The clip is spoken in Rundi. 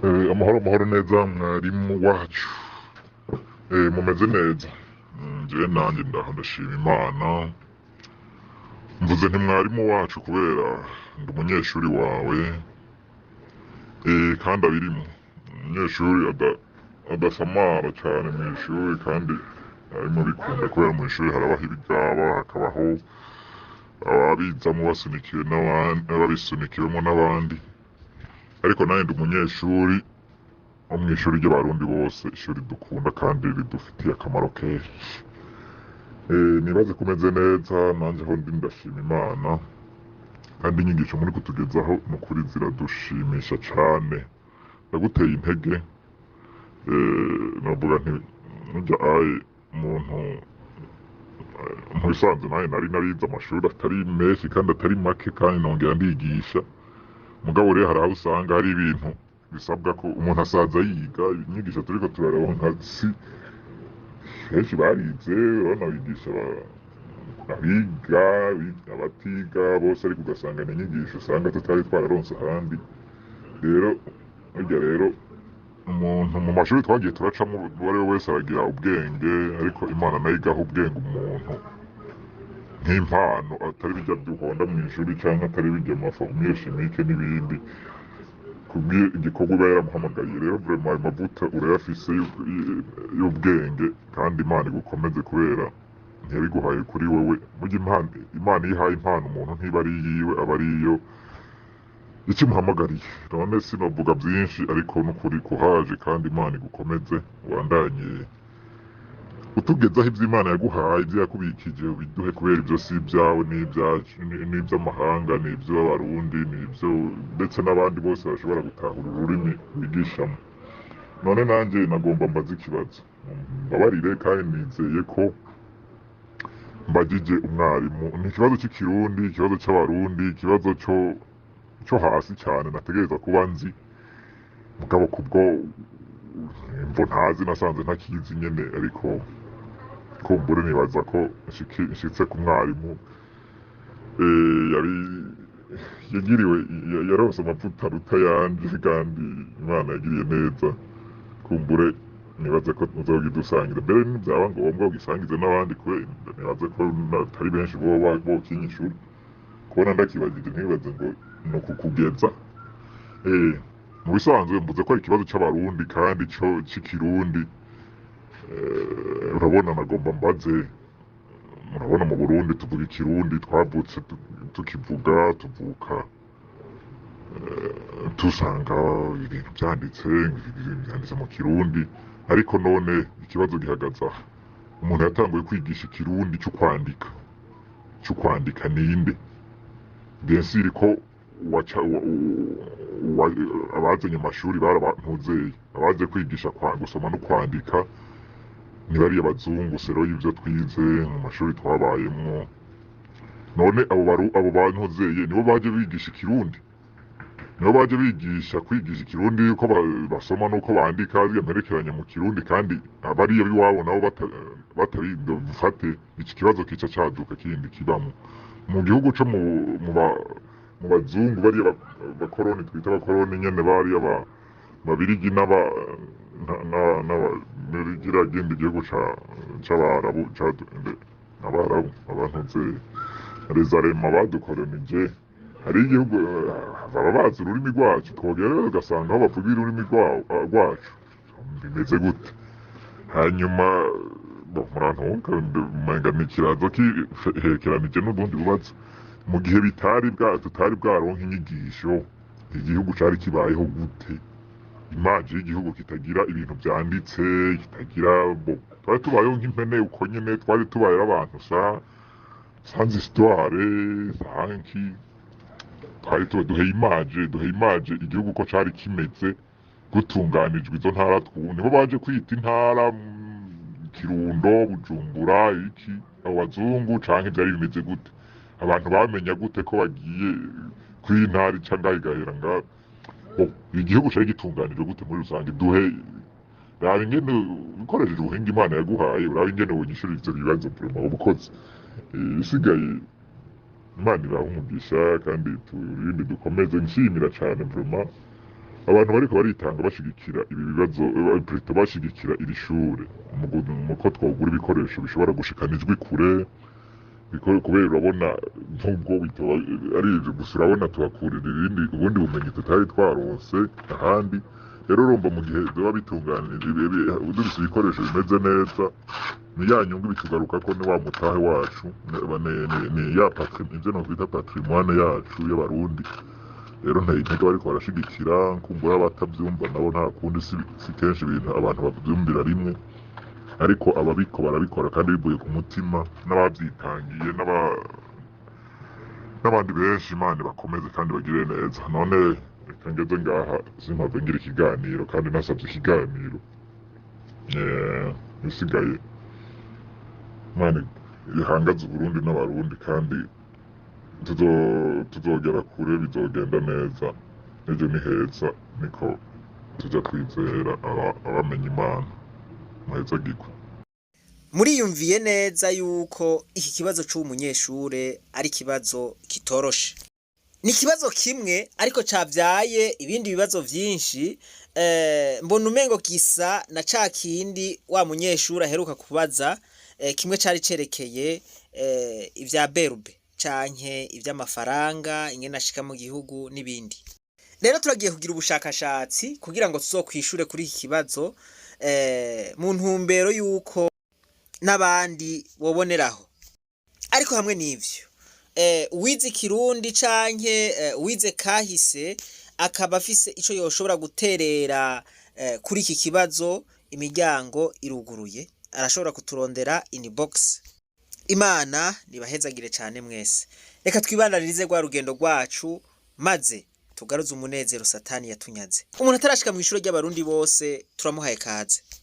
Amahoro amahoro neza mwarimu wacu. Mumeze neza? Jewe nanje ndaho ndashima Imana. Mvuze nti mwarimu wacu kubera ndi umunyeshuri wawe, kandi abirimo umunyeshuri adasamara cane mw'ishuri, kandi arimo bikunda kubera mw'ishuri harabaho ibigaba, hakabaho ababizamwo basunikiwe n'abandi, babisunikiwemwo n'abandi. Ariko nanjye ndi umunyeshuri wo mw'ishuri ry'Abarundi bose, ishuri dukunda kandi ridufitiye akamaro kenshi. Nibaze ko umeze neza, nanje aho ndi ndashima Imana, kandi inyigisho muri kutugezaho nukuri ziradushimisha cane. Ndaguteye intege, novuga nti nurya aye umuntu mu bisanzwe nanjye nari narize amashuri atari menshi kandi atari make, kandi nongera ndigisha. Mugabo rero hari aho usanga hari ibintu bisabwa ko umuntu asaza yiga. Inyigisho turiko turaronka si benshi barize, urabona bigisha abiga, abatiga bose, ariko ugasanga ni inyigisho usanga tutari twararonse ahandi. Rero burya rero umuntu mu mashuri twagiye turacamo, uwo ari we wese aragira ubwenge, ariko Imana nayo igaha ubwenge umuntu nk'impano, atari bijya duhonda mw'ishuri canke atari bijya mu ma formule chimique n'ibindi, kubw'igikorwa iba yaramuhamagariye. Rero vraiment ayo mavuta urayafise y'ubwenge, kandi Imana igukomeze kubera ntiyabiguhaye kuri wewe. Burya Imana iyo ihaye impano umuntu ntiba ari iyiwe, aba ari iyo ikimuhamagariye. None sinovuga byinshi, ariko nukuri kuhaje, kandi Imana igukomeze, ubandanye utugezaho ivyo Imana yaguhaye, ivyo yakubikije ubiduhe, kubera ivyo si ibyawe n'ibyacu, n'ivy'amahanga, n'ivy'Abarundi, n'ivyo ndetse n'abandi bose bashobora gutahura ururimi wigishamo. None nanje nagomba mbaze ikibazo, mbabarire, kandi nizeye ko mbagije umwarimu. Ni ikibazo cy'Ikirundi, ikibazo c'Abarundi, ikibazo co hasi cyane nategereza kuba nzi, mugabo kubwo imvo ntazi nasanze ntakizi nyene. Ariko kumbure nibaza ko nshitse ku mwarimu, yari yagiriwe, yaronse amavuta aruta ayanje, kandi Imana yagiriye neza. Kumbure nibaze ko muzogidusangira, mbere nivyaba ngombwa ugisangize n'abandi, kubera nibaze ko atari benshi boba bokinyishura. Kubona ndakibagije ntibaze ngo ni ukukugeza. Mu bisanzwe mvuze ko ari ikibazo c'Abarundi kandi co c'Ikirundi. Urabona nagomba mbaze, murabona mu Burundi tuvuga Ikirundi, twavutse tukivuga, tuvuka tusanga ibintu vyanditse mu Kirundi. Ariko none ikibazo gihagaze aha: umuntu yatanguye kwigisha Ikirundi co kwandika ninde? Bien sûr ko abazanye amashuri barabantuzeye, abaje kwigisha gusoma no kwandika ni bariya bazungu, selon y'ivyo twize mu mashuri twabayemwo. None abo bantuzeye nibo baje bigisha Ikirundi, nibo baje bigisha kwigisha Ikirundi uko basoma n'uko bandika ziriya mperekeranya mu Kirundi, kandi abariya b'iwabo nabo batari bufate. Iki kibazo kica caduka kindi kibamo mu gihugu co mu bazungu, bariya bakoroni twita abakoroni nyene, bariya babirigi n'aba muri kiriya kindi gihugu c'Abarabu, Abarabu, abantuze rezarema badukoronije. Hari igihugu, baba bazi ururimi rwacu, twogera rero ugasanga aho bavuga ururimi rwacu bimeze gute? Hanyuma bo murantunga, umenga ni ikirazo kihekeranije n'ubundi bubazo. Mu gihe bitari bwa tutari bwaronka inyigisho, igihugu cari kibayeho gute? Image y'igihugu kitagira ibintu vyanditse, kitagira bo, twari tubayeho nk'impene uko nyene, twari tubayeho abantu sans histoire sanki. Twari tuba duhe image igihugu ko cari kimeze gutunganijwe. Izo ntara nibo baje kwita intara, Kirundo, Bujumbura, iki, abo bazungu, canke vyari bimeze gute? Abantu bamenya gute ko bagiye kuri intara ica ngaho igahera ngaho? Bo, igihugu cari gitunganijwe gute muri rusange? Duhe, raba ingene ukoresheje ubuhinga Imana yaguhaye, uraba ingene wonyishura ivyo bibazo. Vraiment ubukozi. Ibisigaye Imana iraha umugisha, kandi turinde dukomeze. Nshimira cane vraiment. Abantu bariko baritanga bashigikira ibi bibazo, plutôt bashigikira iri shure mu ko twogura ibikoresho bishobora gushikana ijwi kure. Kubera urabona nubwo bitoba ari ivyo gusa, urabona tuhakurira irindi ubundi bumenyi tutari twaronse ahandi. Rero urumva mu gihe biba bitunganije, dufise ibikoresho bimeze neza, ni ya nyungu bitugarukako, ni wa mutahe wacu, ni ya ivyo nokwita patrimoine yacu y'Abarundi. Rero nteye intege bariko barashigikira. Kumbura abatavyumva nabo nta kundi, si kenshi ibintu abantu bavyumvira rimwe, ariko ababiko barabikora kandi bivuye ku mutima, n'abavyitangiye n'abandi benshi. Imana bakomeze kandi bagire neza. None reka ngeze ngaha, simpave ngira ikiganiro kandi nasavye ikiganiro. Ibisigaye Imana ihangaze Uburundi n'Abarundi, kandi tuzogera kure, bizogenda neza, ejo ni heza, niko tuja twizera abamenya Imana. Muhezagirwe. Muriyumviye neza yuko iki kibazo c'uwo munyeshure ari ikibazo kitoroshe. Ni ikibazo kimwe ariko cavyaye ibindi bibazo vyinshi. Mbona umengo gisa na ca kindi wa munyeshure aheruka kubaza, kimwe cari cerekeye ivya berube canke ivy'amafaranga, ingene ashika mu gihugu n'ibindi. Rero turagiye kugira ubushakashatsi kugira ngo tuzokwishure kuri iki kibazo, mu ntumbero yuko n'abandi boboneraho. Ariko hamwe n'ivyo, uwize ikirundi canke uwize kahise akaba afise ico yoshobora guterera kuri iki kibazo, imiryango iruguruye, arashobora kuturondera inbox. Imana nibahezagire cane mwese. Reka twibandanirize rwa rugendo rwacu, maze tugaruze umunezero Satani yatunyaze. Umuntu atarashika mw'ishure ry'Abarundi bose, turamuhaye kaze.